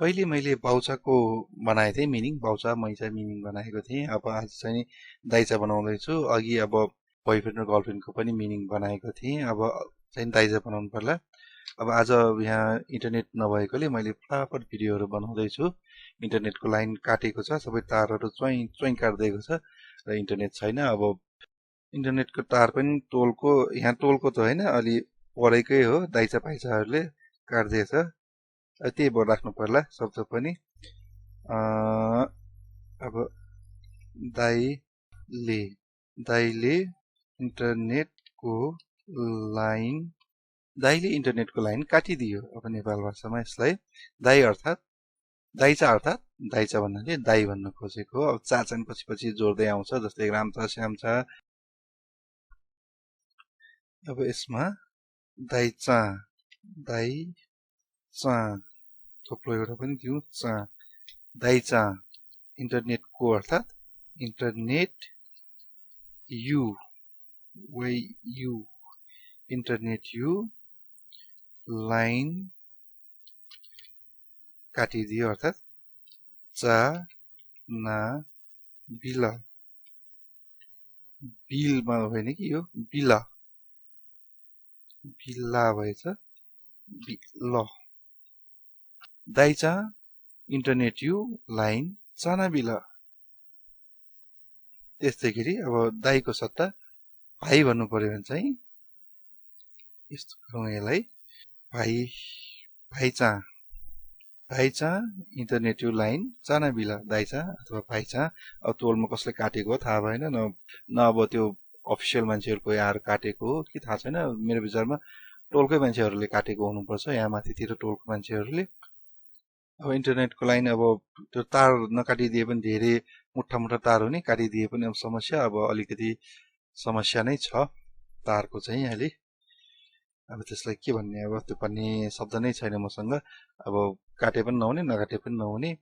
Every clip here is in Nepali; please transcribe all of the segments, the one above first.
पहिले मैले बाउचाको बनाएको थिएँ मिनिङ बाउचा मैचा मिनिङ बनाएको थिएँ अब आज चाहिँ दाइचा बनाउँदैछु अघि अब बोयफ्रेन्ड र गर्लफ्रेन्डको पनि मिनिङ बनाएको थिएँ अब चाहिँ दाइजा बनाउनु पर्ला अब आज यहाँ इन्टरनेट नभएकोले मैले फटाफट भिडियोहरू बनाउँदैछु इन्टरनेटको लाइन काटेको छ सबै तारहरू च्वाइँ च्वाइँ काट्दिएको छ र इन्टरनेट छैन अब इन्टरनेटको तार पनि टोलको यहाँ टोलको त होइन अलि परेकै हो दाइचा पाइचाहरूले काट्दिएछ त्यही भयो राख्नु पर्ला शब्द पनि अब दाइले इन्टरनेटको लाइन काटिदियो अब नेपाल भाषामा यसलाई दाइ अर्थात् दाइचा अर्थात् दाइचा भन्नाले दाइ भन्न खोजेको अब चाचन पछि जोड्दै आउँछ जस्तै रामचा श्यामचा अब यसमा दाइचा थोप्लो एउटा पनि दिउँ चा दाइचा इन्टरनेटको अर्थात् इन्टरनेट यु इन्टरनेट यु लाइन काटिदियो अर्थात् चा ना बिलमा होइन कि यो बिला भएछ ल दाइचा इन्टरनेट यु लाइन चाना बिला त्यस्तै गरी अब दाइको सट्टा भाइ भन्नु पर्यो भने चाहिँ यस्तो गरौँ यसलाई भाइचा इन्टरनेट यु लाइन चाना बिला दाइचा अथवा भाइचा अब टोलमा कसले काटेको हो थाहा भएन न अब त्यो अफिसियल मान्छेहरूको यहाँ काटेको हो कि थाहा छैन मेरो विचारमा टोलकै मान्छेहरूले काटेको हुनुपर्छ यहाँ माथितिर टोलको मान्छेहरूले अब इन्टरनेटको लाइन अब त्यो तार नकाटिदिए पनि धेरै मुठा तार हो नि काटिदिए पनि अब समस्या अब अलिकति समस्या नै छ तारको चाहिँ अहिले अब त्यसलाई के भन्ने अब त्यो भन्ने शब्द नै छैन मसँग अब काटे पनि नहुने नकाटे पनि नहुने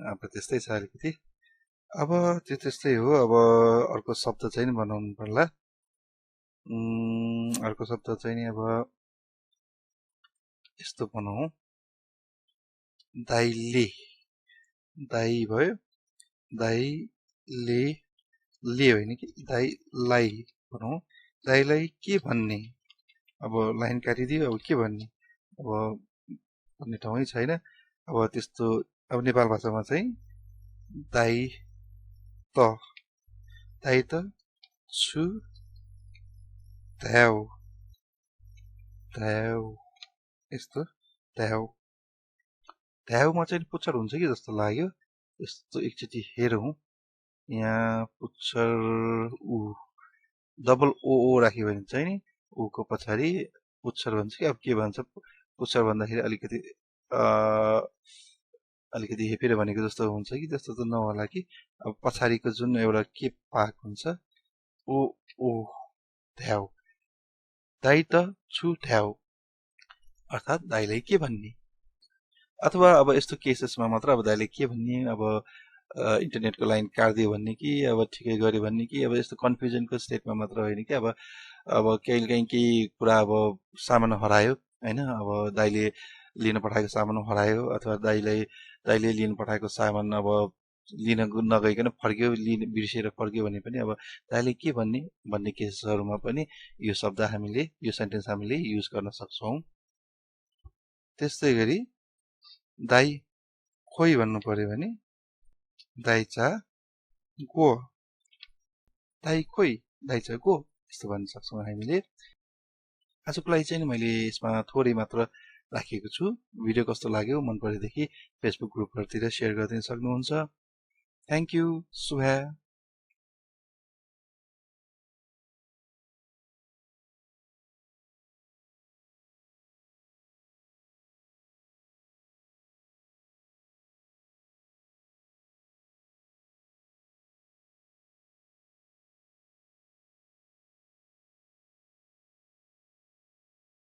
अब त्यस्तै छ अलिकति अब त्यो त्यस्तै हो अब अर्को शब्द चाहिँ बनाउनु पर्ला अर्को शब्द चाहिँ अब यस्तो बनाऊ दाइ भयो दाइले होइन कि दाइलाई भनौँ दाइलाई के भन्ने अब लाइन काटिदियो अब के भन्ने अब भन्ने ठाउँै छैन अब त्यस्तो अब नेपाल भाषामा चाहिँ दाइ त छु ध्याउ यस्तो ध्याउमा चाहिँ पुच्छर हुन्छ कि जस्तो लाग्यो यस्तो एकचोटि हेरौँ यहाँ पुच्छर डबल ओ राख्यो भने चाहिँ नि ऊको पछाडि पुच्छर भन्छ कि अब के भन्छ पुच्छर भन्दाखेरि अलिकति हेपेर भनेको जस्तो हुन्छ कि जस्तो त नहोला कि अब पछाडिको जुन एउटा के पाक हुन्छ ओ ध्याउ दाइ त छु ध्याउ अर्थात् दाइलाई के भन्ने अथवा अब यस्तो केसेसमा मात्र अब दाइले के भन्ने अब इन्टरनेटको लाइन काट्दियो भन्ने कि अब ठिकै गर्यो भन्ने कि अब यस्तो कन्फ्युजनको स्टेटमा मात्र होइन कि अब कहीँ केही कुरा अब सामान हरायो होइन अब दाइले लिन पठाएको सामान हरायो अथवा दाइले लिन पठाएको सामान अब लिन नगइकन फर्क्यो बिर्सिएर फर्क्यो भने पनि अब दाइले के भन्ने केसहरूमा पनि यो शब्द यो सेन्टेन्स हामीले युज गर्न सक्छौँ त्यस्तै गरी दाइ खोइ भन्नु पर्यो भने दाइचा गो दाइ खोइ दाइचा गो यस्तो भन्न सक्छौँ हामीले आजको लागि चाहिँ मैले यसमा थोरै मात्र राखेको छु भिडियो कस्तो लाग्यो मन परेदेखि फेसबुक ग्रुपहरूतिर सेयर गरिदिन सक्नुहुन्छ थ्याङ्क यू शुभ